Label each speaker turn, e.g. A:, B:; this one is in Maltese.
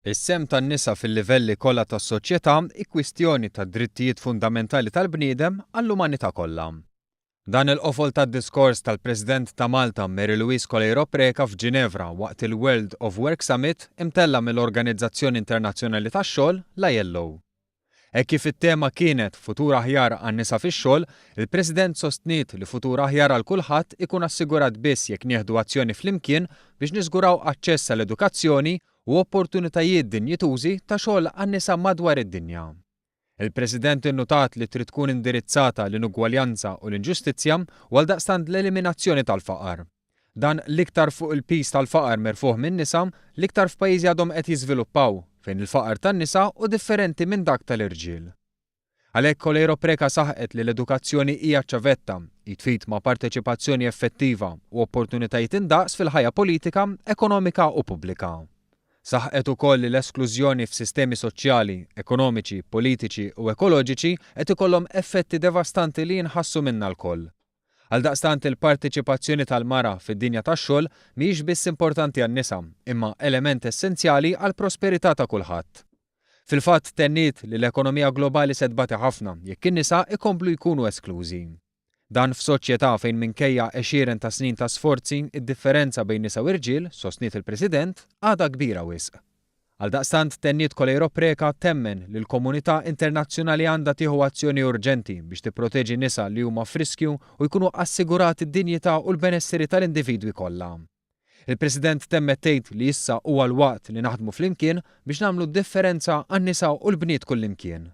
A: Is-sehem tan-nisa fil-livelli kollha tas-soċjetà hi kwistjoni tad-drittijiet fundamentali tal-bniedem għall-umanità kollha. Dan il-qofol tad-diskors tal-President ta' Malta Mary Louise Coleiro Preca f'Ġinevra waqt il-World of Work Summit imtella' mill-Organizzazzjoni Internazzjonali tax-Xogħol, l-ILO. Hekk kif it-tema kienet Futur aħjar għan-nisa fix-xogħol, il-President sostniet li futur aħjar għal kulħadd ikun assigurat biss jekk nieħdu azzjoni flimkien biex niżguraw aċċess għal edukazzjoni u opportunitajiet dinjitużi ta' xogħol għan-nisa madwar id-dinja. Il-President innutat li trid tkun indirizzata l-inugwaljanza u l-inġustizzja u għaldaqstant l-eliminazzjoni tal-faqar. Dan l-iktar fuq il-piż tal-faqar merfugħ min-nisa, l-iktar f'pajjiżi għadhom qed jiżviluppaw, fejn il-faqar tan-nisa hu differenti minn dak tal-irġiel. Għalhekk Coleiro Preca saħqet li l-edukazzjoni hija ċ-ċavetta, id f'id ma' parteċipazzjoni effettiva u opportunitajiet indaqs fil-ħajja politika, ekonomika u pubblika. Saħqet ukoll li l-esklużjoni f'sistemi soċjali, ekonomiċi, politiċi u ekoloġiċi qed ikollhom effetti devastanti li jinħassu minna lkoll. Għaldaqstant il-parteċipazzjoni tal-mara fid-dinja tax-xogħol mhijiex biss importanti għan-nisa, imma element essenzjali għall-prosperità ta' kulħadd. Fil-fatt tenniet li l-ekonomija globali se tbati ħafna jekk in-nisa jkomplu jkunu esklużi. Dan f'soċjetà fejn minkejja għexieren ta' snin ta' sforzi, id-differenza bejn nisa u irġiel, sostniet il-President, għadha kbira wisq. Għaldaqstant, tenniet Coleiro Preca temmen li l-komunità internazzjonali għandha tieħu azzjoni urġenti biex tipproteġi nisa li huma f'riskju u jkunu assigurati d-dinjità u l-benesseri tal-individwi kollha. Il-President temmet tgħid li issa huwa l-waqt li naħdmu flimkien biex nagħmlu differenza għan-nisa u l-bniet kullimkien.